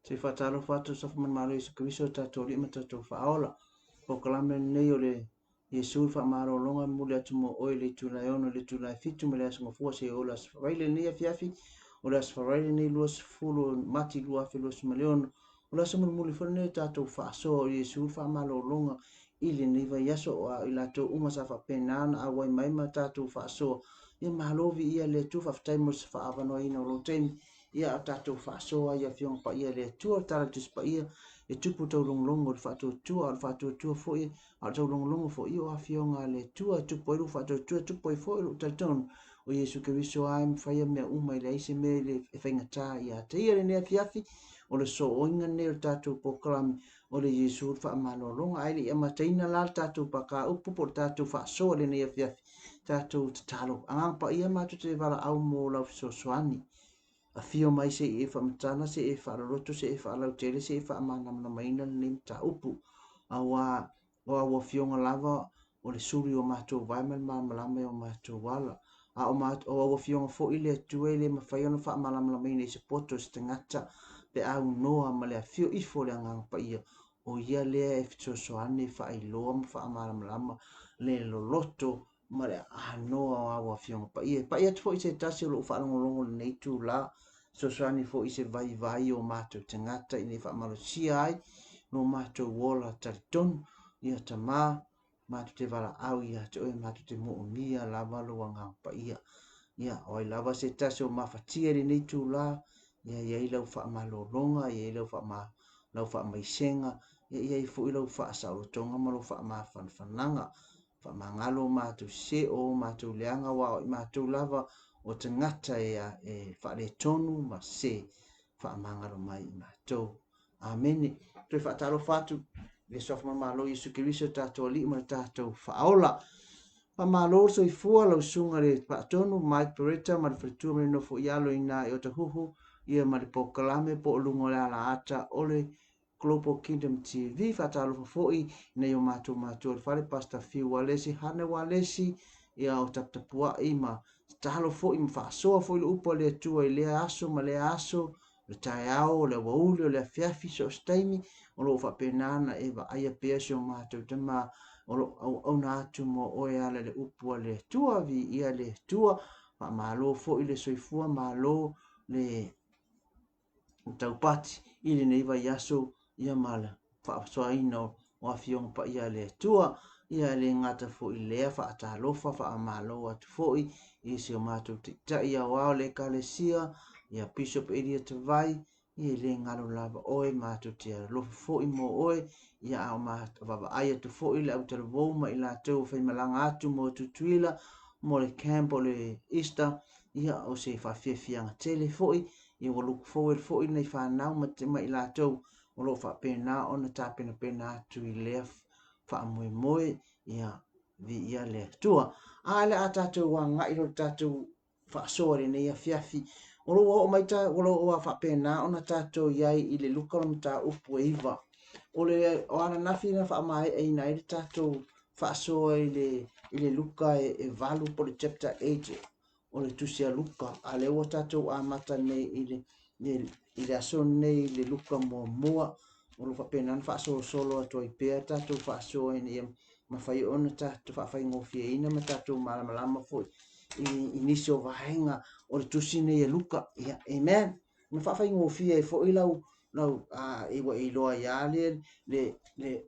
Se i faatalofa atu Suafa ma le Malo Iesu Keriso o tatou Alii ma tatou Faaola. Polokalame lenei o le Iesu le faamalologa e momoli atu mo oe i le itula e 6 i le itula e 7 ma le Aso Gafua seia oo i le Aso Faraile. Lenei afiafi o le Aso Faraile lenei 20 o Mati 2026. O le aso mulimuli foi lenei o tatou faasoa o Iesu le faamalologa i lenei vaiaso o i latou uma sa faapena ona auai mai ma tatou faasoa. Ia malo viia le Atua, faafetai mo le faaavanoaina o lou taimi. Ia a tatou faasoa i Afioga Paia a le Atua, o le Tala o le Tusi Paia e tupu taulogologo i le faatuatua, a o le faatuatua foi, a o le taulogologo foi o Afioga a le Atua, e tupu ai lou faatuatua, e tupu ai foi lou talitonu o Iesu Keriso lava e mafaia mea uma, e leai se mea e faigata ia te ia. Lenei afiafi, o le sooiga lenei o le tatou polokalame o le Iesu le faamalologa. Ae le i amataina la le tatou pakaupu po o le tatou faasoa i lenei afiafi, tatou tatalo. Agaga Paia, matou te valaau mo lau fesoasoani. Afio mai se i e faamatala, se i e faaloloto, se i e faalautele, se i e faamalamalamaina lenei mataupu. Aua o au afioga lava o le sulu i o matou vae ma le malamalama i o matou ala. A o, o au afioga foi le Atua e le mafai ona faamalamalamaina i se poto o se tagata pe a aunoa ma le afio ifo o le Agaga Paia, o ia lea e fesoasoani e faailoa ma faamalamalama le loloto ma le aanoa o au Afioga Paia. E pai atu foi se tasi o lou faalogologo i lenei itula, fesoasoani foi i se vaivai o matou tagata ina ia faamalosia ai lo matou ola talitonu. Ia Tama, matou te valaau ia te oe, matou te moomia lava lou Agaga Paia. Ia, o ai lava se tasi o mafatia i lenei itula, ia i ai lau faamalologa, ia i ai lau faama, lau faamaisega, ia i ai foi lau faasaolotoga ma lau faamafanafanaga. Faamagalo o matou sese, o matou leaga, aua o i matou lava o tagata e, e faaletonu ma sese. Faamagalo mai i matou. Amene. Toe faatalofa atu i le Suafa ma le Malo Iesu Keriso, tatou Alii ma le tatou Faaola. Faamalo le soifua lau susuga i le Faatonu Mike Peretta ma le faletua ma le nofo i alo i ina i Otahuhu, ia ma le polokalame po o luga o le alaata o le Global Kingdom TV. Faatalofa foi i nai o matou matua i le fale, Pastor Fiu Walesi, Hana Walesi, ia o taputapuai ma tatalo foi ma faasoa foi le upu a le Atua i lea aso ma lea aso, o le taeao, o le aoauli, o le afiafi, so o se taimi, o lo o faapena ona e vaaia pea si o matou tama o lo o auauna atu mo oe e ala i le upu a le Atua. Viia le Atua, faamalo foi le soifua, malo le taupati i lenei vaiaso ia ma le faasoaina o Afioga Paia a le Atua. Ia e le gata foi i lea, faatalofa faamalo atu foi i si o matou Taitai Aoao o le Ekalesia, ia Bishop Elia Tavai, ia e le galo lava oe, matou te alofa foi mo oe, ia a o vaavaai atu foi le autalavou ma i latou o faimalaga atu mo Tutuila mo le camp o le Easter, ia o se faafiafiaga tele foi. Ia ua look forward foi nei fanau ma, ma i latou o lo o faapena ona tapenapena atu i lea faamoemoe, ia viia le Atua. A le a tatou agai lo tatou faasoa i lenei afiafi, o lo o oo mai ta, o lo o faapena ona tatou i ai i le Luka o le mataupu e 9. O le o ananafi na faamaeaina ai le tatou faasoa i le i le Luka e, e 8 po o le chapter 8 o le Tusi a Luka, a lea ua tatou amata nei i le, i le aso nei i le Luka muamua, o lo o faapena ona faasolosolo atu ai pea tatou faasoa ina ia mafai ona tatou faafaigofieina ma tatou malamalama foi i, i nisi o vaega o le tusi nei a Luka. Ia, amen. Na faafaigofie ai foi lau, lau, a, ua e iloa ai lava le, le, le,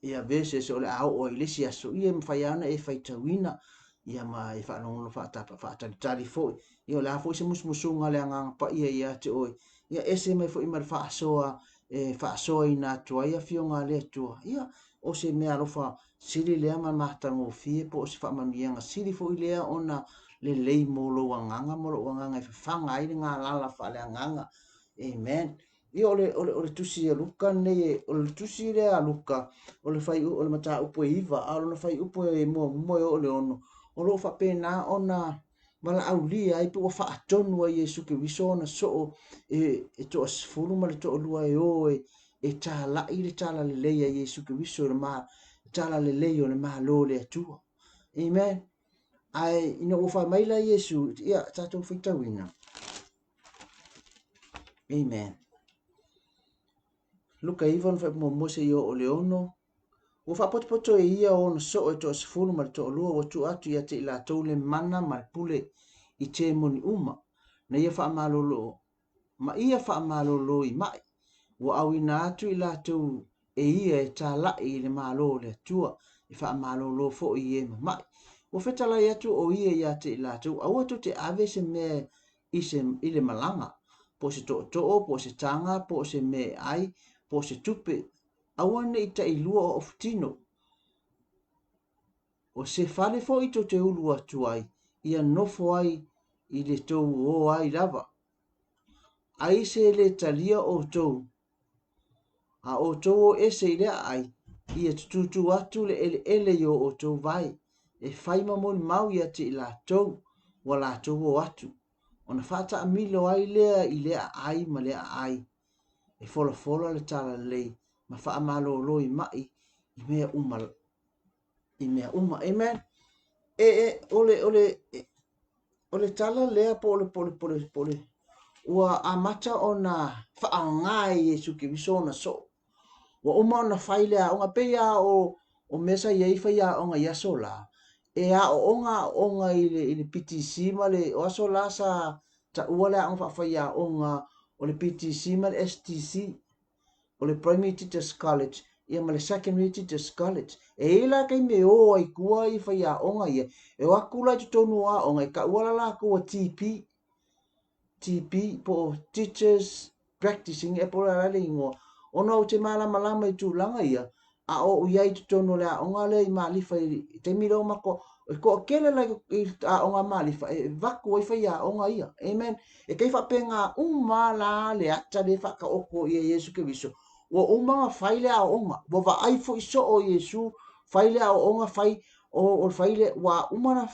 ia verses o le a oo ai i le isi aso, ia e mafai lava ona e faitauina ia ma e faalogologo faatapa faatalitali foi. Ia o le a foi se musumusuga a le Agaga Paia ia te oe, ia ese mai foi ma le faasoa e faasoaina atu ai afioga a le Atua. Ia o se mea alofa sili lea ma matagofie po o se faamanuiaga sili foi lea ona lelei mo lou agaga ma lou agaga e fafaga ai le galala faaleagaga. Amen. Ia, o le, o le, o le tusi a Luka lenei, o le tusi lea a Luka, o le fai, o le mataupu e 9, a o lona fuaiupu e muamua e oo i le 6, o lo o faapena ona valaaulia ai pe ua faatonu ai Iesu Keriso ona soo e, e toasefulu ma le toalua e o e, e talai le talalelei a Iesu Keriso, le ma, talalelei o le Malo o le Atua. Amen. Ae ina ua fai mai la Iesu, ia tatou faitauina. Amen. Luka 9 ona faaipu muamua seia oo i le 6. Ua faapotopoto e ia ona soo e toasefulu ma le toalua ua tuu atu ia te i latou le mana ma le pule i temoni uma na ia faamalolo ma ia faamalolo i ma'i. Ua auina atu i latou e ia e tala'i i le Malo o le Atua, e faamalolo foi i e mama'i. Ua fetalai atu o ia ia te i latou, aua tou te ave se mea i se i le malaga, po o se tootoo, po o se taga, po o se mea e ai, po o se tupe, aua ne i tailua o ofutino. O se fale foi tou te ulu atu ai, ia nofo ai i le tou o ai lava. Ai se le talia outou, a outou o ese i le aai, ia tutūtū atu le eleele i o outou vae, e fai ma molimau ia te i latou ua latou o atu, ona faataamilo ai lea i lea aai ma lea aai, e folafola le talalelei ma faamalolo i ma'i i mea uma i mea uma. Amen. E, e, o le, o le, e, o le tala lea po o le, po o le, po o le, po o le, ua amata ona faaaoga e Iesu Keriso ona soo. Ua uma ona fai le aoga, pei lava o, o mea sa i ai faiaoga i aso la, e aooga aooga i le, i le PTC ma le, o aso la sa taua le aoga faafaiaoga o le PTC ma le STC. o le Primary Teachers College ia ma le Secondary Teachers College. E i ai la taimi e o ai tua i faiaoga ia, e o atu la i totonu o aoga e taua la latou a TP, TP po o Teachers Practicing e po o le a le igoa, ona ou te malamalama i tulaga ia, a o ou i ai i totonu o le aoga lea i Malifa i le taimi lea o matou e toatele la i aoga a Malifa e avatu ai faiaoga ia. Amen. E tai faapena uma la le ata lea e faataoto ia Iesu Keriso. Ua uma ona fai le aoaoga. Ua vaai foi soo Iesu fai le aoaoga fai o, o fai le ua uma ona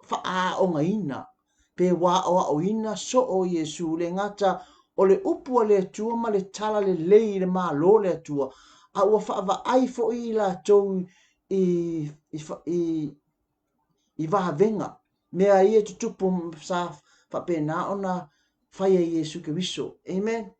faaaogaina pe ua aoaoina soo Iesu le gata o le upu a le Atua ma le tala lelei i le Malo o le Atua, a ua faavaai foi i latou i, i, i, i vavega, mea ia e tutupu sa faapena ona fai e Iesu Keriso. Amen.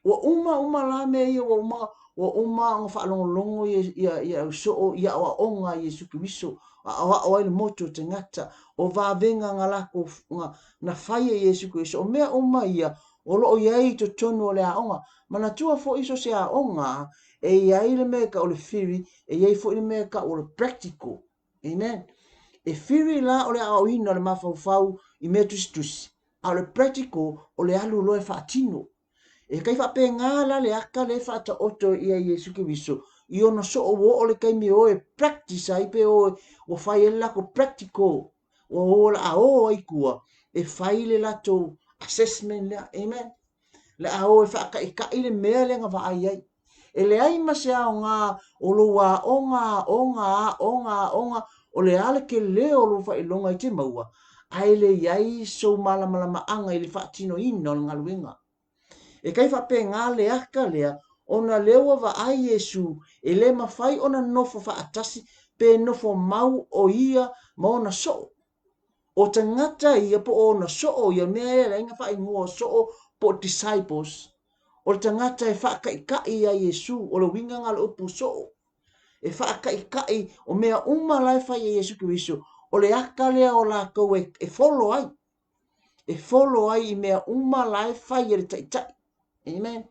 Ua uma uma la mea ia, ua uma, ua uma ona faalogologo ia, ia, ia au soo i aoaoga a Iesu Keriso, aoao ai le motu o tagata, o vavega na latou, na, na fai e Iesu Keriso. O mea uma ia, o loo i ai i totonu o le aoga. Manatua foi so se aoga, e i ai le mea e tau o le theory, e i ai foi le mea e tau o le practical. Amen. E theory la o le aoaoina o le mafaufau i mea tusitusi, a o le practical o le alu loa e faatino. E kai faapena la le aka lea e faataoto ia Iesu Keriso i ona soo ua oo le taimi e o e practice ai pe o ua fai ai le latou practical ua o la a o ai tua e fai le latou assessment lea. Amen. Le a o e faataita'i le mea lea na vaai ai. E leai ma se aoga o lou aoga, aoga, aoga, aoga, o le a le tele o lou faailoga e te maua, ae le i ai sou malamalamaaga i le faatinoina o le galuega. E tai faapena le aka lea, ona lea ua vaai Iesu e le mafai ona nofo faatasi pe nofo mau o ia ma ona soo. O tagata ia po o ona soo ia, mea e leai na faaigoa o soo po o disciples, o le tagata e faataita'i ia Iesu, o le uiga na o le upu soo. E faataita'i o mea uma la e fai e Iesu Keriso, o le aka lea o latou e, e follow ai. E follow ai i mea uma la e fai e le taitai. Amen.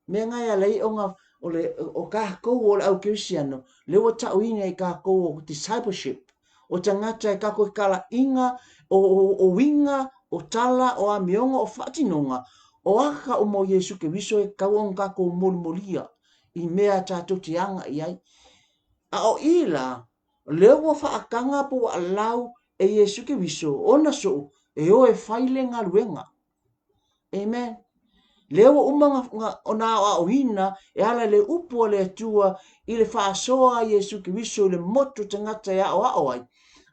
Mea na e ala ai ona o le o tatou o le au Kerisiano, lea ua tauina i tatou o discipleship, o tagata e tatou e talaiga o, o, o uiga, o tala, o amioga, o faatinoga, o aka uma o Iesu Keriso e tatau ona tatou molimolia i mea tatou te agai ai. A o i la, lea ua faataga po ua allow e Iesu Keriso ona soo e o e fai le galuega. Amen. Lea ua uma ona aoaoina e ala i le upu a le Atua i le faasoa a Iesu Keriso i le motu tagata e aoao ai,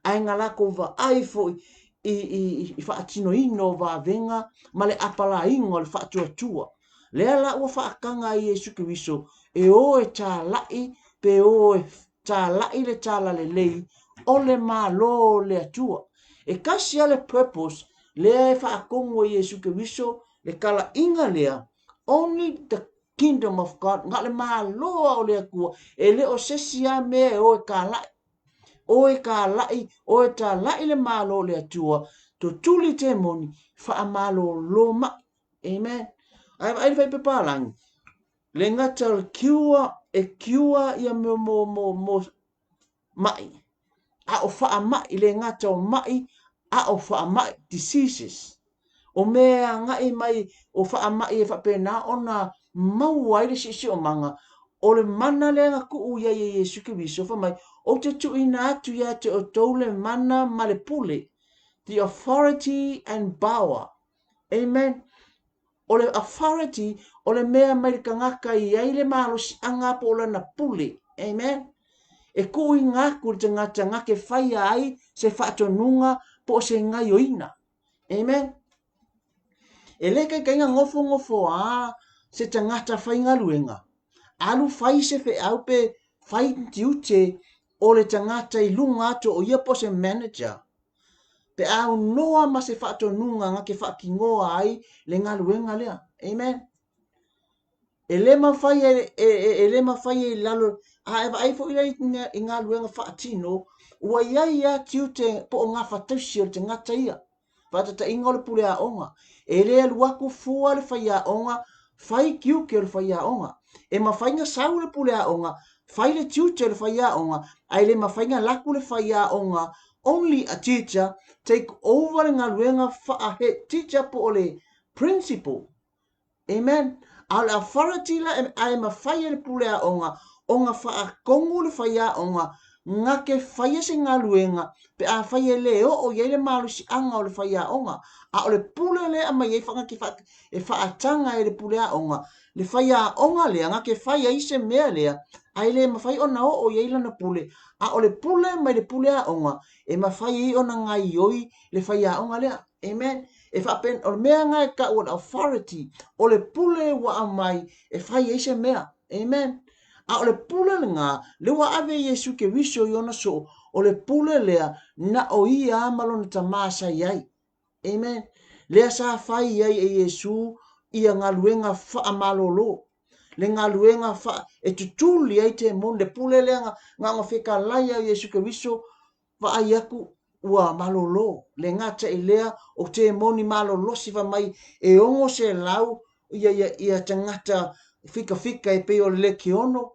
ae na latou vaai foi i, i, i faatinoina o vavega ma le apalaiga o le faatuatua. Lea la ua faataga ai Iesu Keriso e o e tāla'i pe o e tāla'i le talalelei o le Malo o le Atua. E tasi lava le purpose lea e faatonu e Iesu Keriso le talaiga lea, only the Kingdom of God, na o le Malo a o le Atua, e le o se isi a mea e o e kala'i. O e kala'i, o e tala'i le Malo o le Atua, totuli temoni, faamalōlō ma'i. Amen. Ae vaai le faipepa lagi, le gata o le cure, e cure ia mo, mo, mo, mo ma'i. A o faama'i, le gata o ma'i, a o faama'i, diseases. O mea e agai mai o faama'i e faapena ona maua ai le siosiomaga, o le mana lea na tuu i ai e Iesu Keriso, fai mai, ou te tuuina atu ia te outou le mana ma le pule, the authority and power. Amen. O le authority, o le mea mai le tagata i ai le malosiaga po o lana pule. Amen. E tuuina atu le tagata na te faia ai se faatonuga po o se gaioina. Amen. E le taitaiga nofonofo a se tagata faigaluega. Alu fai se feau pe fai tiute o le tagata i luga atu o ia po se manager. Pe a aunoa ma se faatonuga na te faatinoa ai le galuega lea. Amen. E le mafai e, e, e, e le mafai e lalo, a e vaai foi lea i galuega faatino, ua iai a tiute po o gafatausi o le tagata ia. Faataitaiga o le pule aoga. E le alu atu fua le faiaoga, fai tiute o le faiaoga. E mafai na sau le pule aoga, fai le tiute o le faiaoga, ae le mafai na laku le faiaoga, only a teacher take over le galuega faa-head teacher po o le principal. Amen. A o le authority la ae mafai e le pule aoga ona faatonu le faiaoga na te faia se galuega pe afai e le oo i ai le malosiaga o le faiaoga. A o le pule lea e aumai ai faagate e faataga e le pule aoga le faiaoga lea na te fai ai se mea lea ae le mafai ona oo i ai lana pule. A o le pule mai le pule aoga e mafai ai ona gaioi le faiaoga lea. Amen. E faapen, o le mea nga e tau o le authority, o le pule ua aumai e fai ai se mea. Amen. A o le pule lena, le ua ave Iesu Keriso i ona soo, o le pule lea na o ia ma lona tamā sa i ai. Amen. Lea sa fai ai e Iesu ia galuega faamalōlō. Le galuega fa, e tutuli ai temoni, le pule lea na, na ona fetalai ai Iesu Keriso, vaai atu ua malōlō. Le gata i lea o temoni malolosi fai mai e 600 ia, ia, ia tagata fikafika e pei o le lekiono,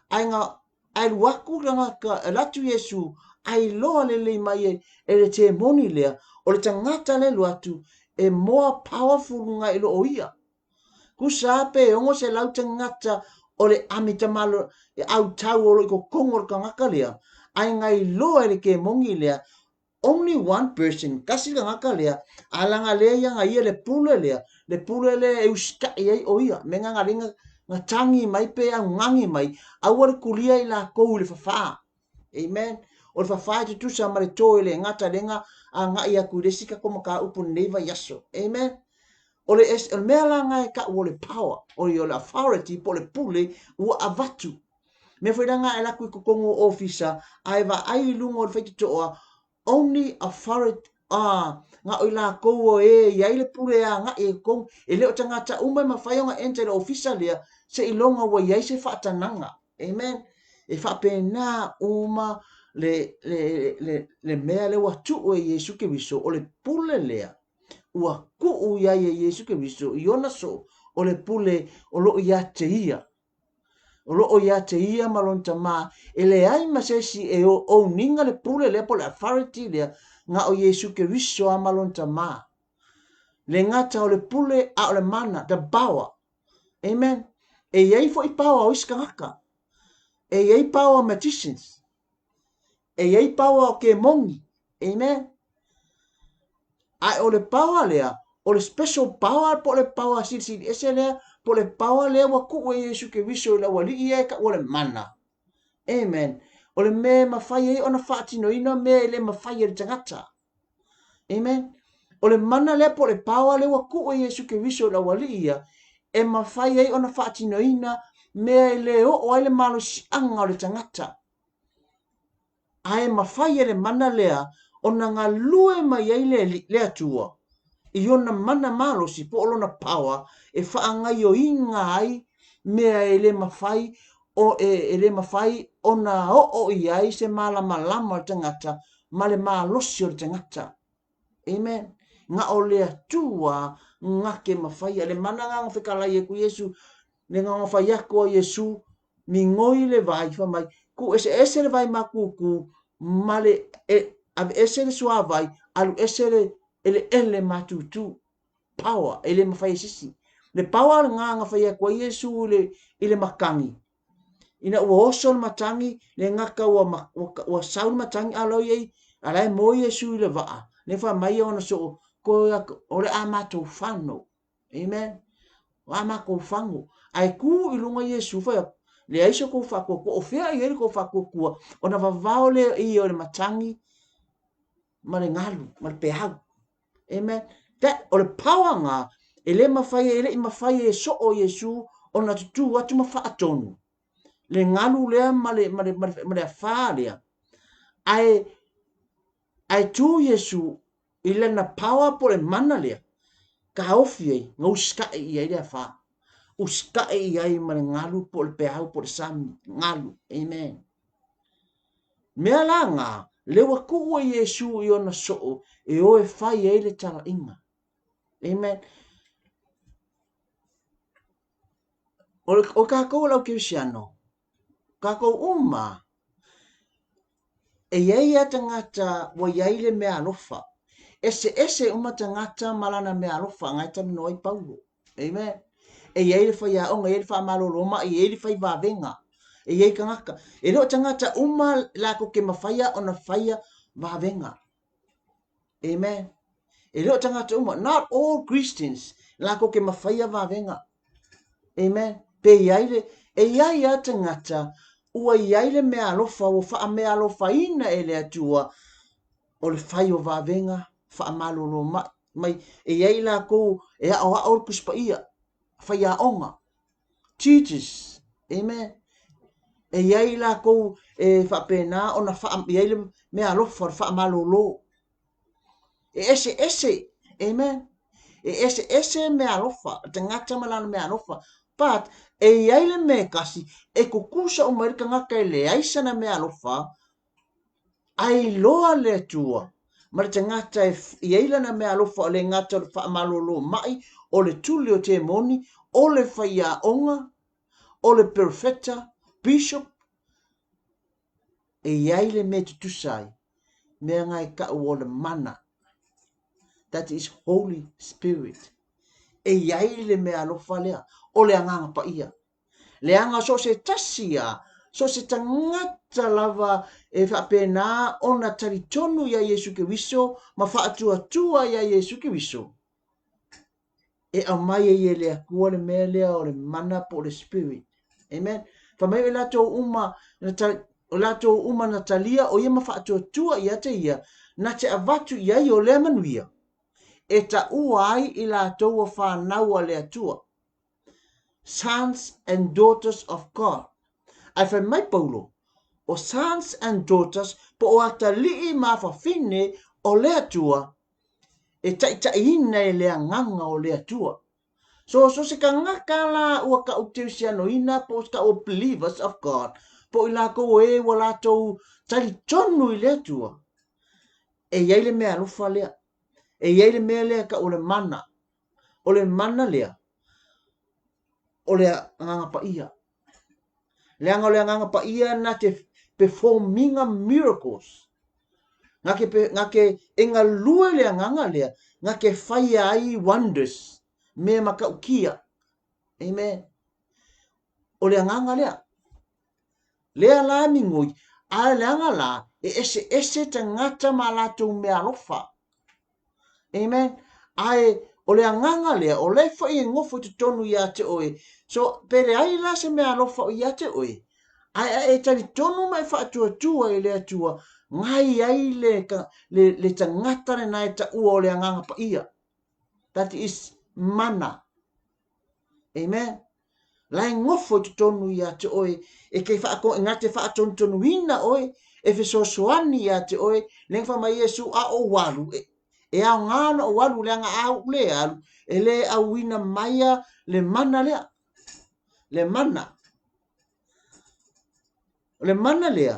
ae na ae alu atu tagata, alu atu Iesu, ae iloa lelei mai e, e le temoni lea, o le tagata le alu atu e more powerful nai lo o ia. Tusa pe 600 tagata o le ami tamalo e autau o lo i totonu o le tagata lea, ae na iloa e le kemoni lea, only one person, kasi tagata lea, a laga lea ia na ia le pule lea, le pule lea e usita'i ai o ia, me nga linga na tagi mai pe augagi mai, aua le kulia i lakou i le fafā. Amen. O le fafā e tutusa ma le tō e le gata lenga aga'i atu i le isi tatou mataupu lenei vaiaso. Amen. O le, o le mea la nga e tau o le power, o le authority po o le pule ua avatu. Mea foi la nga e laku i totonu o ofisa, ae vaai i luga o le faitotoa, only authority, na o i lakou o e i ai le pule e aga'i e totonu. E le o tagata uma e mafai ona enter i le ofisa lea, seiloga ua i ai se faatagaga. Amen. E faapena uma le, le, le, le mea lea ua tuu e Iesu Keriso, o le pule lea ua tuu i ai e Iesu Keriso i ona soo, o le pule o loo ia te ia. O loo ia te ia ma lona tamā, e leai ma se isi e ouniga le pule lea po o le authority lea, na o Iesu Keriso a ma lona tamā. Le gata o le pule a o le mana, the power. Amen. E iai foi power o isi tagata. E iai power o magicians. E iai power o kemoni. Amen. Ae o le power lea, o le special power po o le power silisili ese lea, po o le power lea ua tuu e Iesu Keriso i le aualii ia e tau o le mana. Amen. O le mea e mafai ai ona faatinoina mea e le mafai e le tagata. Amen. O le mana lea po o le power lea ua tuu e Iesu Keriso i le aualii ia, e mafai ai ona faatinoina mea e le oo ai le malosiaga o le tagata. Ae mafai e le mana lea ona galue mai ai le, le Atua i ona mana malosi po o lona power e faagaioiga ai mea e le mafai o e, e le mafai ona oo i ai se malamalama o le tagata ma le malosi o le tagata. Amen. Nga o le Atua nga ke mafaia. Le mana nga nga fekalai e ku Iesu, le nga nga fai aku a Iesu, migoi le vai, fa mai, ku ese ese le vai makuku, ma le e, ave ese le suavai, alu ese le ele ele matutu. Power, e le mafai e sisi. Le power nga nga fai aku a Iesu i le, i le makangi. Ina ua oso le matagi, le gaka ua, ua, ua sau le matagi, a lo iai, a la e moe Iesu i le vaa, le fai mai ona soo, ko o le a matou fano. Amen. O a makou fago. Ae ku i luga Iesu, fai atu, leai so kou faatuatua, o fea i ai le kou faatuatua, ona vavao lea ia o le matagi ma le galu, ma le peau. Amen. That, o le power nga, e le mafai, e le i mafai e soo Iesu ona tutū atu ma faatonu le galu lea ma le, ma le, ma le, ma le afā lea. Ae, ae tū Iesu i lana power po le mana lea, taofi ai, na usitaʻi i ai le afā. Usitaʻi i ai ma le galu po le peau po le sami, galu. Amen. Mea la nga, le ua tuu e Iesu i ona soo e o e fai ai le talaiga. Amen. O, o kākou lau Kerisiano, kākou uma, e iai a tagata ua iai le mea alofa. Eseese uma tagata ma lana mea alofa, ngai talanoa ai Paulo. Amen. E iai le faiaoga, e iai le faamalolo mai, e iai le fai vavega, e iai tagata. E le o tagata uma latou ke mafaia ona faia vavega. Amen. E le o tagata uma, not all Christians, latou ke mafaia vavega. Amen. Pe iai le, e iai a tagata ua iai le mea alofa, ua faameaalofaina e le Atua, o le fai o vavega, faamalolo mai, mai, e iai lakou e aoao le Tusi Paia, faiaoga, teachers, amen. E iai lakou e faapena ona faa, iai le mea alofa o le faamalolo. E eseese, amen. E eseese mea alofa, tagata ma lana mea alofa. But, e iai le mea e kasi, e tutusa uma ai le tagata e leai sana mea alofa, Ae iloa le Atua ma le tagata e i ai lana mea alofa o le gata o le faamalolo mai, o le tuli o temoni, o le faiaoga, o le perofeta, bishop, e i ai le mea e tutusa ai, mea nga e kau o le mana, that is Holy Spirit. E i ai le mea alofa lea, o le Agaga Paia. Leaga so o se tasi a, so o se tagata lava e faapena ona talitonu iā Iesu Keriso ma faatuatua iā Iesu Keriso, e aumai ai e le Atua le mea lea o le mana po o le Spirit. Amen. Fai mai o latou uma na ta, o latou uma na talia o ia ma faatuatua ia te ia, na te avatu i ai o lea manuia, e taua ai i latou ua fanau a le Atua. Sons and daughters of God. Ae fai mai Paulo, o sons and daughters po o atalii ma afafine o le Atua, e taitaiina e le Agaga o le Atua. So, so se kangaka la ua ka'uterisianoina po o se ka'u believers of God, po o i lakou o e ua latou talitonu i le Atua, e i ai le mea alofa lea, e i ai le mea lea e ka'u o le mana, O le mana lea, o le Agaga Paia. Leaga o le Agaga Paia na te performinga miracles. Nga ke, nga ke e galue le Agaga lea, nga ke whaia ai wonders, mea matautia. Amen. O le Agaga lea. Lea la e migoi, a leaga la, e eseese tagata ma latou mea alofa. Amen. Ae o le agaga lea, o lea foi e nofo i totonu ia te oe. So, pe leai la se mea alofa o ia te oe, ae a e talitonu ma e faatuatua i le Atua, ngai ai le, le, le tagata lena e taua o le Agaga Paia. That is mana. Amen. La e nofo i totonu ia te oe, e ke whaako, e ngā te whaatonutonuina oe, e fesoasoani ia te oe, le ngawha mai Iesu a o walu, e, e ao ngā ona o walu, le anga au le alu, e le auina maia le mana lea. Le mana. O le mana lea,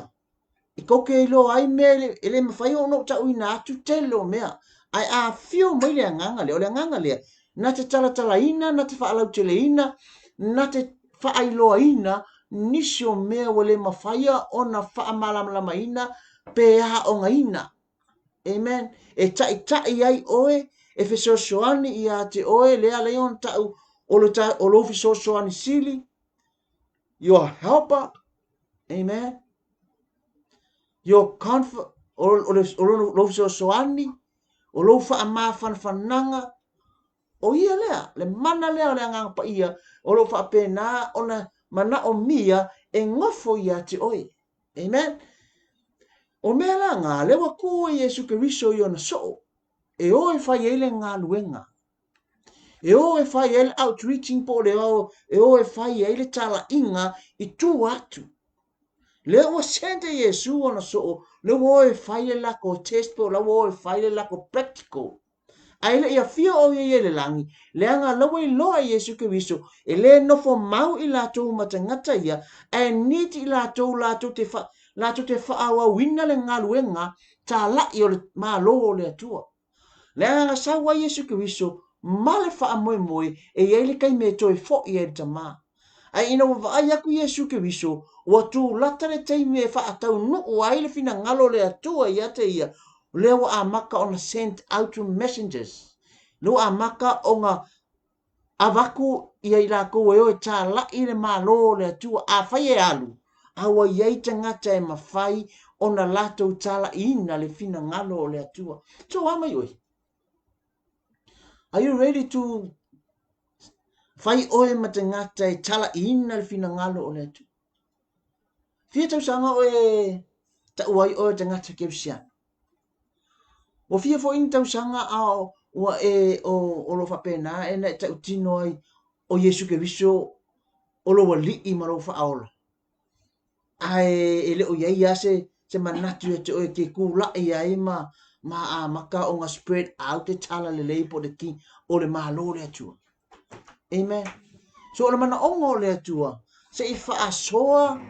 e kou te iloa ai mea e le mafai ona ou ta'uina atu tele o mea, ae a afio mai le Agaga lea, o le Agaga lea, na te talatalaina, na te faalauteleina, na te faailoaina nisi o mea ua le mafaia ona faamalamalamaina pe aogaina. Amen. E taʻitaʻi ai oe, e fesoasoani ia te oe, lea ala ai ona ta'u o lo ta, o lou fesoasoani sili, your helper. Amen. Your comfort, o, o, le, o lou fesoasoani, o lou faamafanafanaga, o ia lea, le mana lea o le Agaga Paia, o lo o faapena ona manaomia e gofo ia te oe. Amen. O mea la ngā, lea ua tuu e Iesu Keriso i ona soo, e o e fai ai le galuega. E o e fai ai le outreaching po o le o, e o e fai ai le talaiga i tua atu. Lea ua send e Iesu ona soo, lea ua o e fai le lako test po o la ua o e fai le lako practical. Ae le i afio o ia i le lagi, leaga la ua iloa e Iesu Keriso, e lē nofo mau i latou ma tagata ia, ae need i latou latou te fa, latou te faaauauina le galuega tālaʻi o le Malo o le Atua. Leaga na sau ai Iesu Keriso ma le faamoemoe e i ai le taimi e toe foʻi ai le Tamā. Ae ina ua vaai aku Iesu Keriso, ua tūlata le taimi e faataunuu ai le finagalo o le Atua ia te ia, lea ua amata ona send out messengers, lea ua amata ona avatu ia i latou e o e tālaʻi le Malo o le Atua. Afai e alu, a ua i ai tagata e mafai ona latou tālaʻiina le finagalo o le Atua. So, a mai oe? Are you ready to fai oe ma tagata e talaʻiina le finagalo o le Atua? Fia tausaga oe ta'u ai oe tagata kerisiano? Ua fia foi ni tausaga a ua e o, o lo faapena e na e ta'utino ai o Iesu Keriso o lou alii ma lou faaola. Ae e le o i ai lava se, se manatu ia te oe ke kūlaʻi ai ma, ma amata ona spread out le talalelei po o le ki, o le Malo o le Atua. Amen. So o le manaʻoga o le Atua, se i faasoa,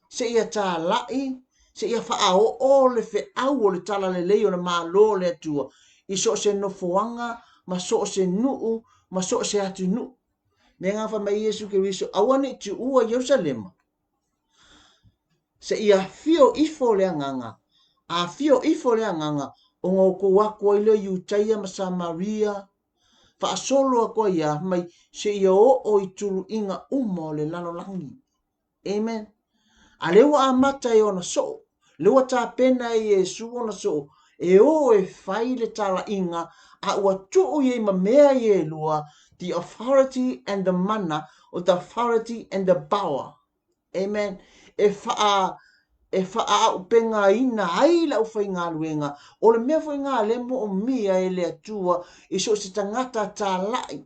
se ia tālaʻi, se ia faaoo le feau o le talalelei o le Malo o le Atua i so o se nofoaga ma so o se nuu ma so o se atunuu. Me ngā whai mai Iesu Keriso, aua ne i tuua Ierusalema. Se i afio ifo le Agaga, afio ifo le Agaga, ona outou aku ai lea i Iutaia ma Samaria, faasolo atu ai ia mai seia oo i tuluiga uma o le lalolagi. Amen. A lea ua amata e ona soo, lea ua tapena e Iesu ona soo, e o e fai le talaiga, a ua tuu i ai ma mea ia e lua, the authority and the mana, or the authority and the power. Amen. E whaa, e faaaupegaina ai le aufaigaluega. O le mea foi lena lea e moomia e le Atua i so o se tagata talai.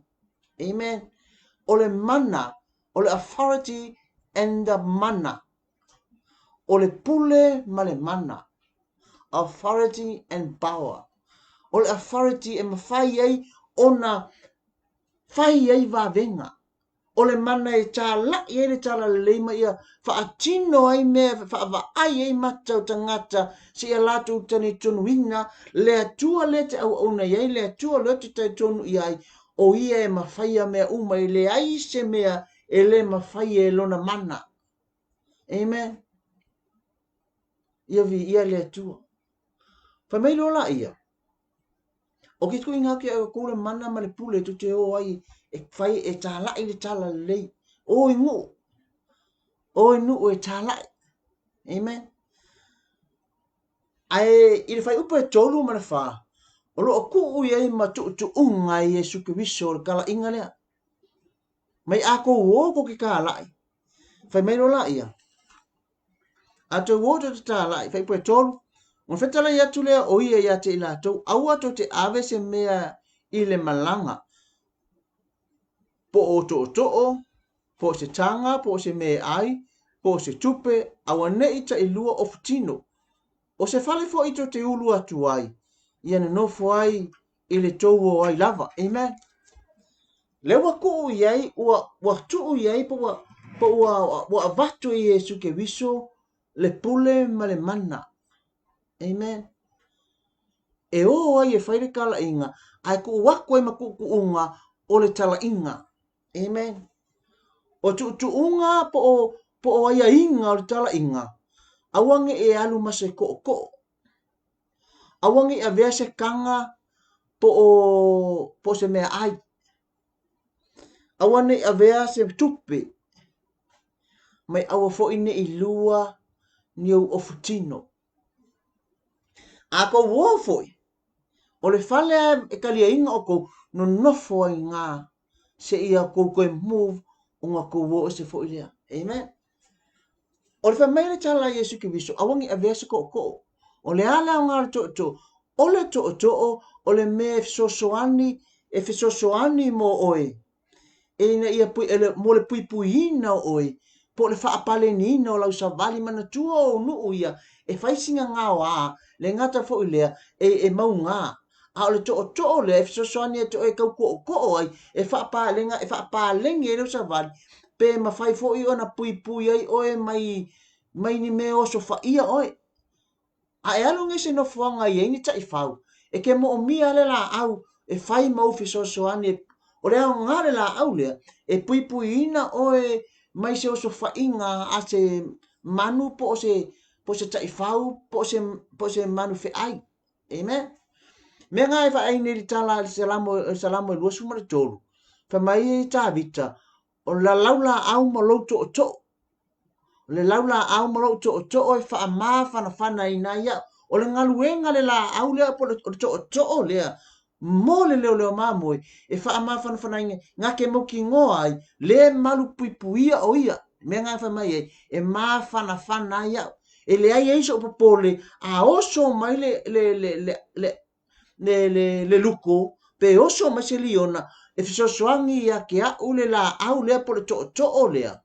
Amen. O le mana, o le authority and the mana. O le pule ma le mana. Authority and power. O le authority e mafai ai ona fai ai vavega. O le mana e tālaʻi ai le talalelei ma ia faatino ai mea e faavaai ai mata o tagata seia latou talitonuina le Atua lea te auauna i ai, le Atua lea te talitonu i ai, o ia e mafaia mea uma, e leai se mea e le mafaia e lona mana. Amen. Ia viia le Atua. Fai mai loa laia, O ke tuuina atu ia outou le mana ma le pule tou te o ai e fai e tālaʻi le talalelei. O i nuu. O i nuu e tālaʻi. Amen. Ae i le fuaiupu e 3 ma le 4, o lo o tuu i ai ma tuutuuga e Iesu Keriso o le talaiga lea. Mai a kou o tou te tālaʻi. Fai mai loa laia, A tou o tou te tālaʻi, fuaiupu e 3, ona fetalai atu lea o ia ia te i latou, aua tou te ave se mea i le malaga, po o tootoo, po o se taga, po o se mea e ai, po o se tupe, auaneʻi tailua ofu tino. O se fale foi tou te ulu atu ai, ia nonofo ai i le tou o ai lava. Amen. Lea ua tuu i ai, ua, ua tuu i ai, po ua Po ua avatu e Iesu Keriso le pule ma le mana. Amen. E o ai e fai le talaiga, ae tuu atu ai ma tuutuuga o le talaiga. Amen. O tuutuuga po o aiaiga o le talaiga, aua ne i e alu ma se tootoo. Aua ne i avea se taga po o se meaai. Aua ne i avea se tupe, mai aua foi ne i lua ni ou ofutino. A tou o foi, o le fale e taliaina outou, nonofo ai i ina seia outou toe move ona outou o ese foi lea. Amen. O le fai mai o le tala a Iesu Keriso, aua ne i avea se tootoo. O le a le aoga o le tootoo? O le tootoo o le mea e fesoasoani, e fesoasoani mo oe, ina ia pui, ele, mo le puipuiina o oe, po o le faapaleniina o lau savali. Manatua ou nuu ia, e fai sina gaoa, le gata foi lea, e mauga. A o le tootoo lea e fesoasoani ia te oe e tau tootoo ai, e faapalega, e faapaleni ai lau savali, pe mafai foi ona puipui ai oe mai ni mea osofaia oe. A e alu nei i se nofoaga e i ai ni taifau, e te moomia le laau e fai ma ou fesoasoani. O le aoga o le laau lea, e puipuiina oe mai se osofaiga a se manu po o se taifau po o se manu feai. Amen. Mea nga e vaai nei i le tala a le Salamo, le Salamo e 23, fai mai ai Tavita, o le laulaau ma lou tootoo. O le laulaau ma lou tootoo e faamafanafanaina ai au. O le galuega le laau lea po o le tootoo lea mo le leoleo mamoe e faamafanafanaina na te mautinoa ai le malu puipuia o ia. Mea nga e fai mai ai, e mafanafana ai au. E leai ai so'u popole a oso mai le luko pe oso mai se liona e fesoasoani ia te a'u le laau lea po o le tootoo lea.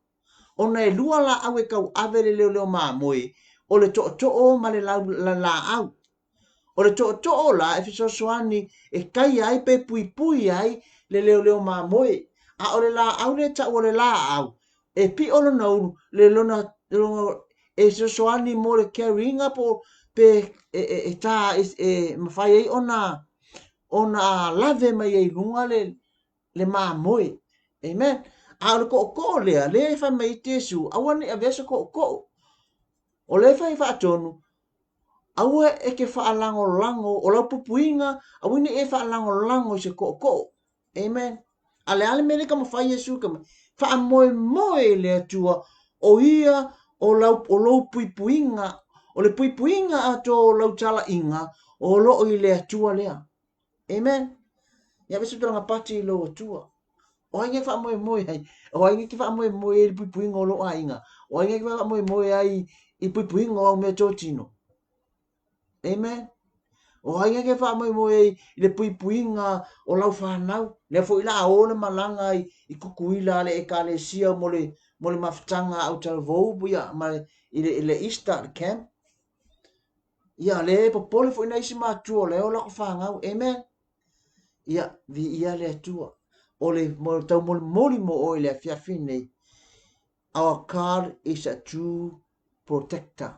Ona e lua laau e tauave le leoleo mamoe, o le tootoo ma le laau. O le tootoo la e fesoasoani e taia ai pe puipui ai le leoleo mamoe. A o le laau lea e taua o le laau, e pio lona ulu, le lona, e fesoasoani mo le carrying po pe e ta e mafai ai ona lave mai ai i luga le mamoe. Amen. A o le tootoo lea, lea e fai mai ai Iesu, aua ne i avea se tootoo. O lea e fai faatonu, aua e te faalagolago, o lau puipuiga, aua ne i e faalagolago i se tootoo. Amen. A le a le mea lea e taumafai Iesu ka mai, faamoemoe i le Atua, o ia o lau, o lou puipuiga, o le puipuiga atoa o lau talaiga, o loo i le Atua lea. Amen. Ia ave se tulaga pati i lou Atua. O ai e faamoemoe ai? O ai e faamoemoe ai i le puipuiga o lou aiga? O ai e faamoemoe ai i puipuiga o au meatotino? Amen. O ai e faamoemoe ai i le puipuiga o lau fanau? Lea foi la o le malaga i Tutuila a le ekalesia mo le mafutaga a autalavou, ia, ma i le Easter, le camp. Ia, le popole foi na isi matua o le o lako fanau. Amen. Ia, viia le Atua. O le taumolimoli mo oe le afiafi nei. Our God is a true protector.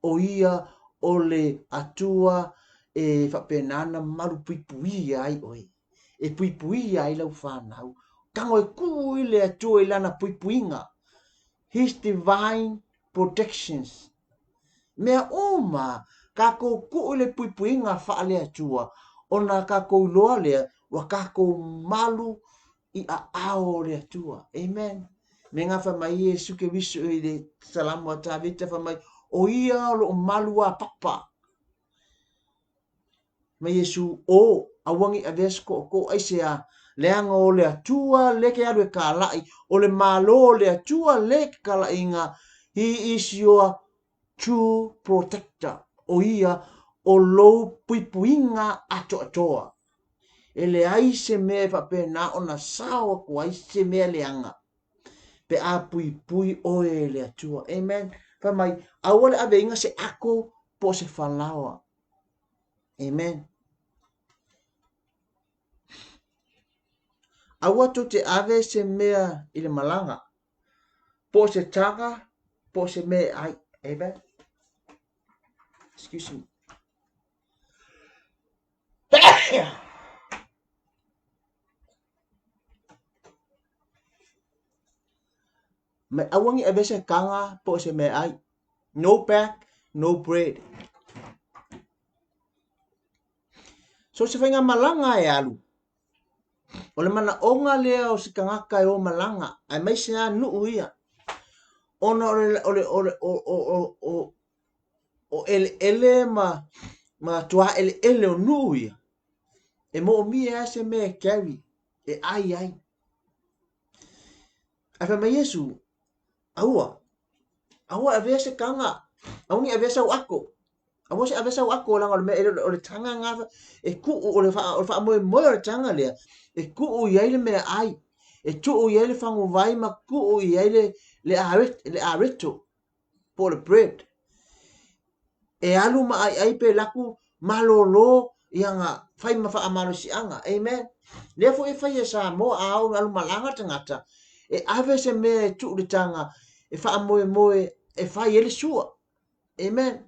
O ia o le Atua e faapena na malu puipuia ai oe. E puipuia ai lau fanau. Tago e ku i le Atua i lana puipuiga. His divine protections. Mea uma, kākou ku i le puipuiga faale Atua, ona kākou iloa lea, ua kākou malu i aao o le Atua. Amen. Me ngā fai mai Iesu Keriso i le Salamo a Tavita fai mai, o ia o loo malu a papa. Mai Iesu, o, aua ne i avea se tootoo ai se a, leaga o le Atua le ke alu e kalai, o le malo o le Atua le ke kalaiga, he is your true protector. O ia o lou puipuiga atoatoa. E leai se mea e faapena ona sao atu ai se mea leaga. Pe a puipui oe e le Atua. Amen. Fai mai, aua le aveina se ako po o se falaoa. Amen. Aua tou te ave se mea i le malaga. Po o se taga, po o se mea e ai. Amen. Excuse me. Mai aua ne i avea se taga po o se meaai. No bag, no bread. So se faigamalaga e alu, o le manaoga lea o se tagata e o malaga, aemaise lava nuu ia, ona o le, o le, o le, o, o, o, o, o eleele ma, ma tuaeleele o nuu ia, e moomia ai se mea e carry, e ai ai. Ae fai mai Iesu, Aua, aua e avea se taga, aua ne i avea sau ato, aua se avea sau ato leaga o le mea, o le taga lena e tuu, o le faamoemoe o le taga lea, e tuu i ai le meaai, e tuu i ai le faguvai ma tuu i ai le areto, po o le bread. E alu ma aiai pe laku malolo ia na fai ma faamalosiaga. Amen. Lea foi e fai e Samoa a o alu malaga tagata, e ave se mea e tuu le taga e faamoemoe e fai ai le sua. Amen.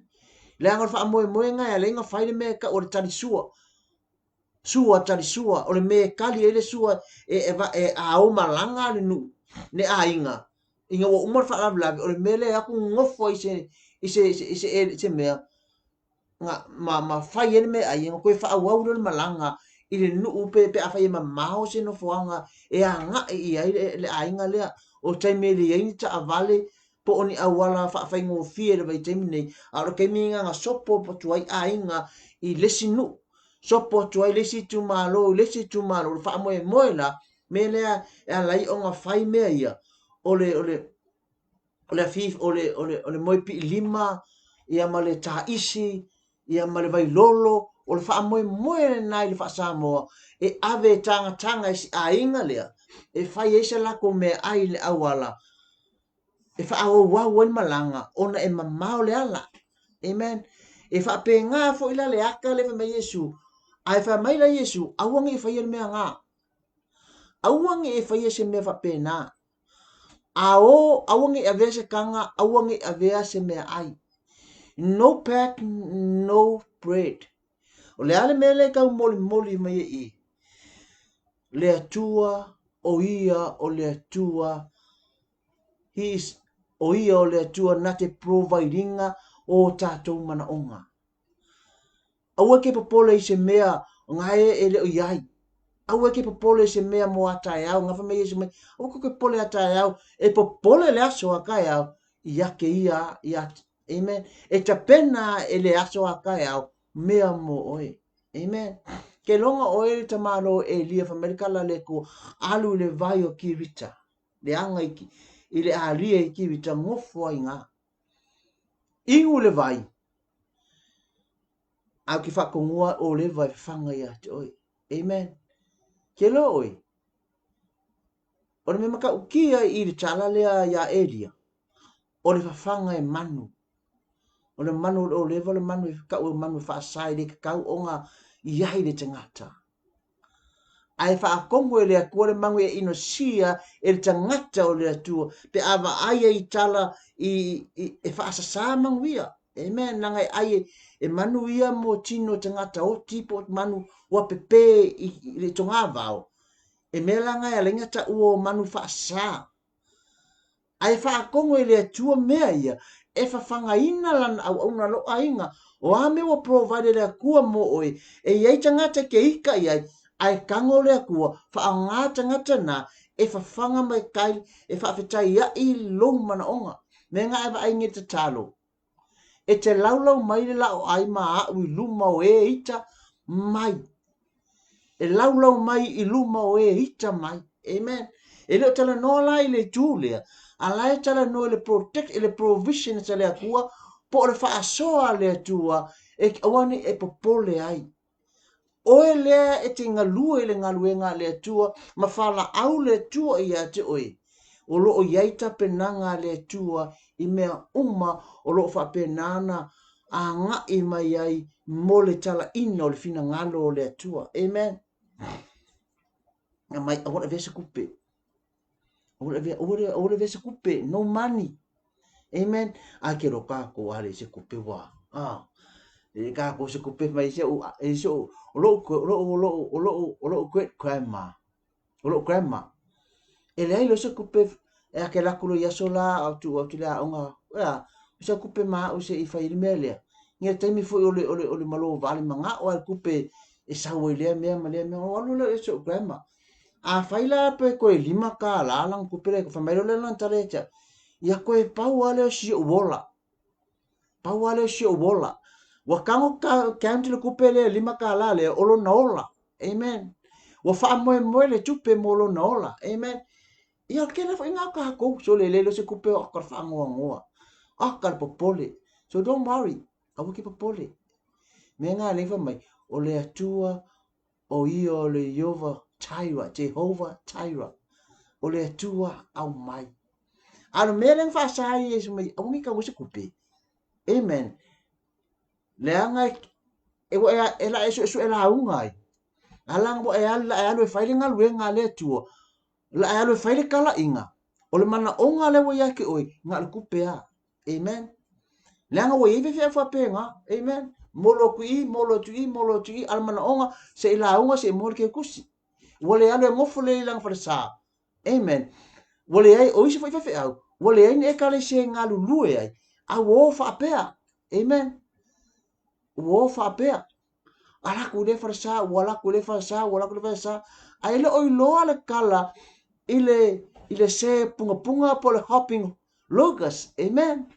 Leaga o le faamoemoega e ala ai ona fai le mea e tau o le tali sua. Sua, tali sua, o le mea e tali ai le sua e, e, e a o malaga le nuu, le aiga, ina ua uma le faalavelave, o le mea lea e atu nofo ai se, i se, i se, i se, i se mea, na, ma, ma fai ai le meaai, ona toe faaauau lea o le malaga i le nuu pe, pe afai e mamao se nofoaga e agai i ai le, le aiga lea. O le taimi e leai ni taavale po o ni auala faafaigofie i le vaitaimi nei, a o le taimi lena na sopo atu ai aiga i le isi nuu, sopo atu ai le isi itumalo i le isi itumalo. O le faamoemoe la, mea lea e ala ai ona fai mea ia, o le, o le, o le afi, o le, o le, o le moe piilima, ia ma le taisi, ia ma le vailolo, o le faamoemoe lena i le faa-Samoa e ave e tagataga i si aiga lea e fai ai se latou meaai i le auala e faaauau ai le malaga ona e mamao le ala. Amen. E faapena foi la le ata lea fai mai Iesu, ae fai mai la Iesu, aua ne i faia le mea na. Aua ne i faia se mea faapena. A o, aua ne i avea se taga, aua ne i avea se meaai. No pack, no bread. O le a le mea lea e taumolimoli mai ai i i? Le Atua, o Ia o le Atua, He is, o Ia o le Atua na te provide ina o tatou manaoga. Aua e ke popole i se mea nga e e le o i ai. Aua e ke popole i se mea mo a taeao, nga fai mai Iesu mai, aua ke popole a taeao, e popole le aso a taeao i ake ia ia Amen. E tapena e le aso a taeao mea mo oe. Amen. Ke loga oe le tamalo Elia fai mai le tala a le Atua, alu i le vai o Kirita, le aga i, i le alia i Kirita, nofo ai nga. Inu le vai, a ou te faatonua o leva e fafaga ia te oe. Amen. Ke loa oe, o le mea matautia i le tala lea iā Elia, o le fafaga e manu. O le manu o le oleva, o le manu e tau e manu e faasa e le tatau ona i ai le tagata. Ae faatonu e le Atua le manu e inosia e le tagata o le Atua, pe a vaai ai i tala i, i, e faasasā manu ia. Amen. Leaga e ai e, e manu ia mo tino tagata oti po o manu ua pepē i, i le togavao. E mea la na e ala ai na taua o manu faasasā. Ae faatonu e le Atua mea ia e fafagaina lana auauna lou aiga, o a mea ua provide e le Atua mo oe, e i ai tagata e ke ika i ai, ae tago le Atua, faaaoga tagata na e fafaga mai kai e faafetaiaʻi lou manaoga. Mea na e vaai nei tatalo. E te laulau mai le laoai ma aʻu i luma o e ita mai. E laulau mai i luma o e ita mai. Amen. E le o talanoa la i le itu lea, a la e talanoa i le protect, i le provision a le Atua, po o le faasoa a le Atua, e aua ne i e popole ai. Oe lea e te galue i le galuega a le Atua ma falaau le Atua ia te oe. O lo o i ai tapenaga a le Atua i mea uma o lo o faapena ona agai mai ai mo le talaina o le finagalo o le Atua. Amen. Na mai, aua le avea se tupe. Aua le avea, aua le, aua le avea se kupe, no money. Amen. A ke lo kākou a le se kupe wā. Ah. E kākou se kupe mai se u, e se u, o lo'u, o lo'u, o lo'u, o lo'u, o lo'u great grandma. O lo'u grandma. E leai lo se kupe e a ke laku lo i aso la au tu au tu le aoga. Ea, o se kupe ma au se i fai le mea lea. Ngia taimi foi o le, o le, o le malo vale manga'o a le kupe e sau ai lea mea ma lea mea. O alu lea e se u grandma. Afai la pe koe $5 lana tupe lea, fai mai loa lea lana tala ia te au, ia koe pau lava lea o si ou ola. Pau lava lea o si ou ola. Ua tago count le tupe lea $5 lea o lona ola. Amen. Ua faamoemoe le tupe mo lona ola. Amen. Ia o le tele foi na o kākou. So le lele o se tupe o ka le faanoanoa. O ka le popole. So don't worry. Aua ke popole. Mea ngā nei fai mai, o le Atua O ia o le Iova Jireh, Jehovah Jireh, o le Atua aumai. A o le mea lea na faasa ai Iesu mai, aua ne i tau ai se kupe. Amen. Leaga e, e, ua e, e la e suesue lauga ai. A la ua e alu, la e alu e fai le galuega a le Atua, la e alu e fai le talaiga, o le manaoga lea ua ia te oe, na o le kupe lava. Amen. Leaga ua i ai faifeau faapena. Amen. Molo atu i, molo atu i, molo atu i, a le manaoga, se i lauga, se i moa le keukusi. Ua le alu e nofo lelei i lana falesa. Amen. Ua leai, o isi foi faifeau, ua leai ni ekalesia e galulue ai, a ua o faapea. Amen. Ua o faapea. Ala atu i lea falesa, ua ala atu i lea falesa, ua ala atu i lea falesa. Ae le o iloa le tala i le, i le se pungapunga po o le hopping locust. Amen.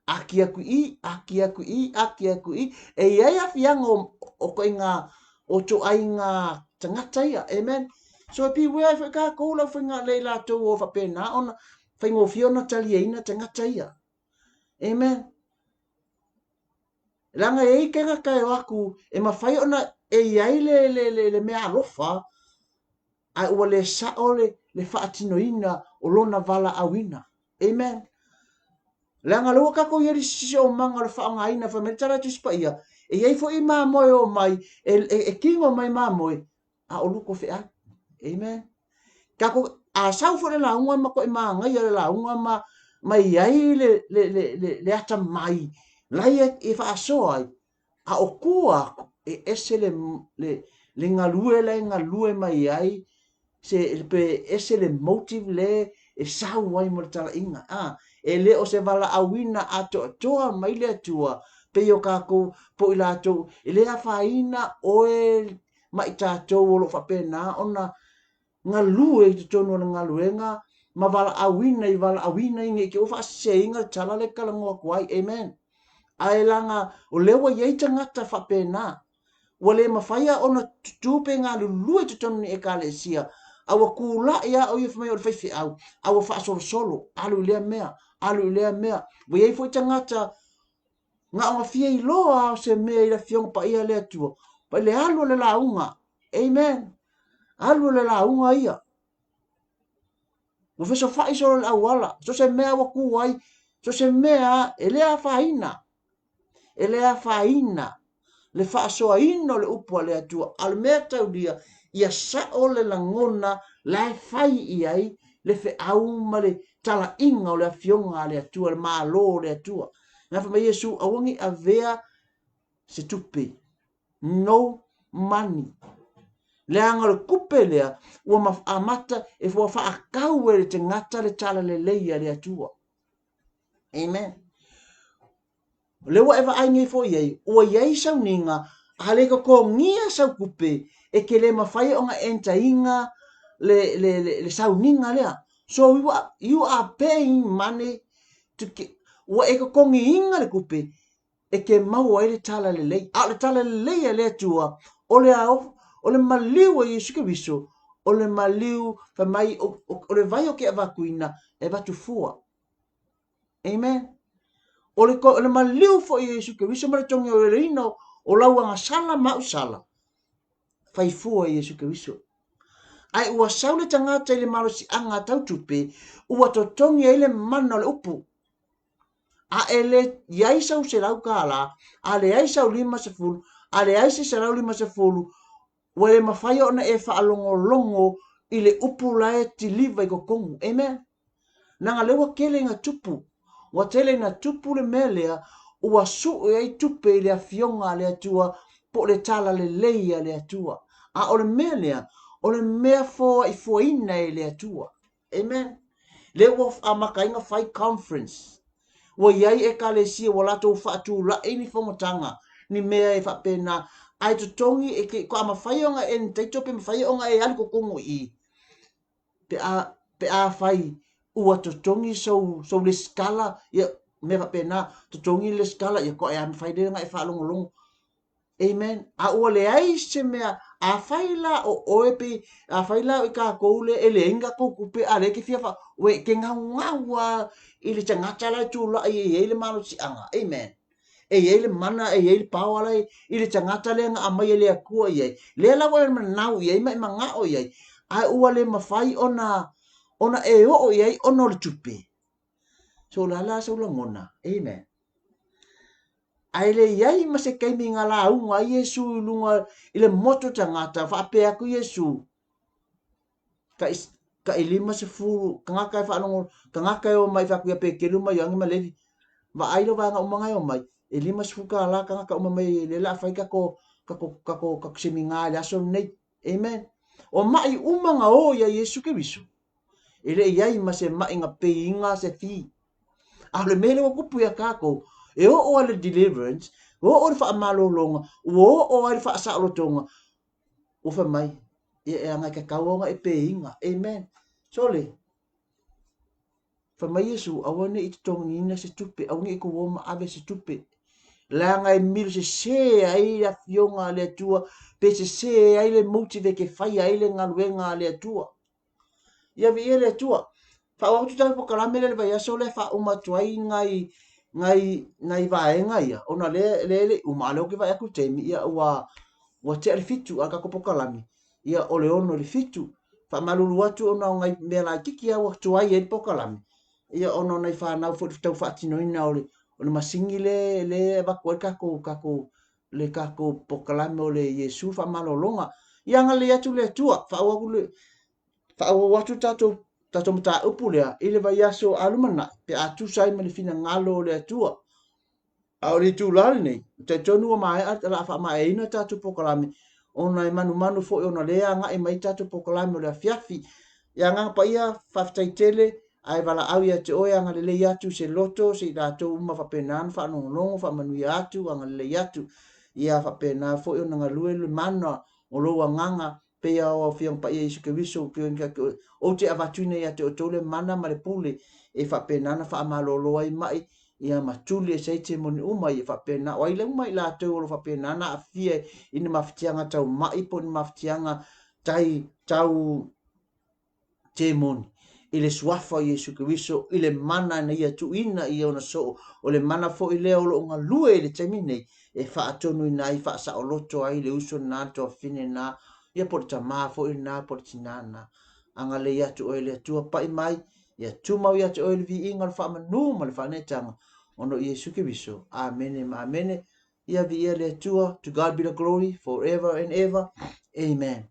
Aki aku i, aki aku i, aki aku i. E i ai aafiaga o, o koiga, o ituaiga tagata ia. Amen. So e beware ai foi kākou le aufaiga le i latou o faapena ona faigofie ona taliaina tagata ia. Amen. Leaga e i ai tagata e o atu e mafai ona e i ai le, le, le, le mea alofa, ae ua le sao le, le faatinoina o lona valaauina. Amen. Leaga lea ua tatou i ai le siosiomaga o le faaaogaina, fai mai le tala a Tusi Paia, e i ai foi mamoe e o mai, e, e, e tino mai mamoe, a o luko feau. Amen. Tatou, a sau foi le lauga ma koe māngaia le lauga ma, ma i ai le, le, le, le, le atamai lai e, e faasoa ai, a o tua aku, e ese le, le, le galue la e galue mai ai, se, pe ese le motive le e sau ai mo le talaiga. A, e le o se valaauina atoatoa mai le Atua, pei o kākou po i latou, e le afaina oe ma i tatou o lo o faapena ona galue i totonu o le galuega ma valaauina i valaauina i ne i te ua faaseseina le tala lea e talanoa atu ai. Amen. Ae leaga o lea ua i ai tagata faapena, ua le mafai lava ona tutu pe galulue i totonu o ni ekalesia, a ua tulai lava o ia fai mai o le faifeau, a ua faasolosolo, alu i lea mea, alu i lea mea. Ua i ai foi tagata Na ona fia iloa lava o se mea i le Afioga Paia a le Atua, i le alu o le lauga. Amen. Alu o le lauga ia. Ua fesofai solo le auala, so se mea ua tu ai, so se mea e le afaina. E le afaina le faasoaina o le upu a le Atua. A o le mea taulia, ia sao le lagona la e fai i ai le feau ma le talaiga o le Afioga a le Atua, le Malo o le Atua. Na fai mai Iesu, aua ne i avea se tupe. No money. Leaga o le tupe lea, ua amata e ua faatau e le tagata le talalelei a le Atua. Amen. O lea ua e vaai nei foi i ai, ua i ai sauniga, a le totogia sau tupe, e te le mafai ona enter ina le, le, le, le sauniga lea. So you are, you are paying money to get, ua e totogiina le tupe e te maua ai le talalelei. A o le talalelei a le Atua, o le, o le maliu a Iesu Keriso, o le maliu, fai mai, o, o, o le vai o ke avatuina, e avatu fua. Amen. O le, o le maliu foi o Iesu Keriso ma le togioleina o lau agasala ma au sala, fai fua i Iesu Keriso. Ae ua sau le tagata i le malosiaga tau tupe, ua totogi ai le mana o le upu. A e le i ai sau $100, a leai sau 50, a leai se 150, ua le mafai ona e faalogologo i le upu la e tiliva i totonu. Amen. Leaga lea ua tele ina tupu, ua tele ina tupu le mea lea, ua sue ai tupe i le Afioga a le Atua po o le talalelei a le Atua. A o le mea lea, o le mea foaifoaina e le Atua. Amen. Lea ua amata ai ona fai conference. Ua i ai ekalesia ua latou faatulai ni fonotaga, ni mea e faapena, ae totogi e ke, a mafai ona e entitle pe mafai ona e alu i totonu i i, pe a, pe afai ua totogi sou, sou lesitala, ia, mea faapena, totogi le lesitala, ia toa e a mafai lea ona e faalogologo. Amen. A ua leai se mea, afai la o oe pe, afai la o i tatou le e leai ni tatou tupe, a lea e te fia fa, ua e te naunau lava i le tagata la e tulai e i ai le malosiaga. Amen. E i ai le mana, e i ai le power la i le tagata lea na aumai e le Atua i ai. Lea la ua e manau i ai ma e manao i ai, ae ua le mafai ona, ona e oo i ai ona o le tupe. So o le a la sou lagona? Amen. Ae le i ai ma se taimi na lauga ai Iesu i luga i le motu tagata, faapea atu Iesu, tai, tai 50 tagata e faalogo, tagata e omai fai atu ia Peteru ma Ioane ma Levi, vaai le vaega uma na e omai, e 50 tala tagata uma mai lea o le a fai tatou, tatou, tatou, tatou semina i le aso lenei. Amen. O ma'i uma na o ia Iesu Keriso, e le i ai ma se ma'i na peiina se fee. A o le mea lea ua tupu ia tatou, e oo lava i le deliverance, ua oo i le faamalologa, ua oo lava i le faasaolotoga, ua fai mai, ia e aga e tatau ona e peiina. Amen. Sole, fai mai Iesu, aua ne i totogiina se tupe, aua ne i tou o ma ave se tupe. Leaga e milo sese ai le afioga a le Atua, pe sese ai le motive e te faia ai le galuega a le Atua. Ia viia le Atua. Faaauau atu tatou polokalame lea i le vaiaso lea e faauma atu ai nai nai nai vaega ia ona lea lea e le i uma a o lea ou te vaai atu i le taimi ia ua ua tea le 7 a o le tatou polokalame ia o le 6 i le 7. Faamalulu atu ona o nai mea laitiiti lava ua tuai ai le polokalame ia ona o nai fanau foi i le tau faatinoina o le o le masini lea lea e avatu ai le tatou tatou le tatou polokalame o le Iesu faamalologa. Ia agalelei atu le Atua, faaauau atu le, faaauau atu le tatou, tatou mataupu lea i le vaiaso a lumanai pe a tusa ai ma le finagalo o le Atua. A o le itula lenei, ou te talitonu ua maea, o le a faamaeaina tatou polokalame ona e manumanu foi ona o lea e agai mai tatou polokalame o le afiafi. Ia Agaga Paia, faafetai tele Ae valaau ia te oe, agalelei atu se loto, se i latou uma faapena ona faalogologo, faamanuia atu, agalelei atu. Ia faapena foi ona galue le mana o lou agaga, pei o Afioga Paia Iesu Keriso, ou te avatuina ia te outou le mana ma le pule, e faapena ona faamalolo ai ma'i, ia ma tuli ese ai temoni uma, ia faapena, o ai uma i latou o lo o faapena ona aafia i ni mafatiaga tau ma'i po o ni mafatiaga tai, tau temoni, i le Suafa o Iesu Keriso, i le mana na Ia tuuina i Ona soo, o le mana foi lea o lo o galue i le taimi nei, e faatonuina ai, faasaoloto ai le uso lena, le tuafafine lena, ia po o le tama foi lena, po o le tina lena. Agalelei atu oe e le Atua, pai mai, ia tumau ia te oe le viiga o le faamanu ma le faaneetaga, ona o Iesu Keriso. Amene ma amene. Ia viia le Atua. To God be the glory forever and ever. Amen.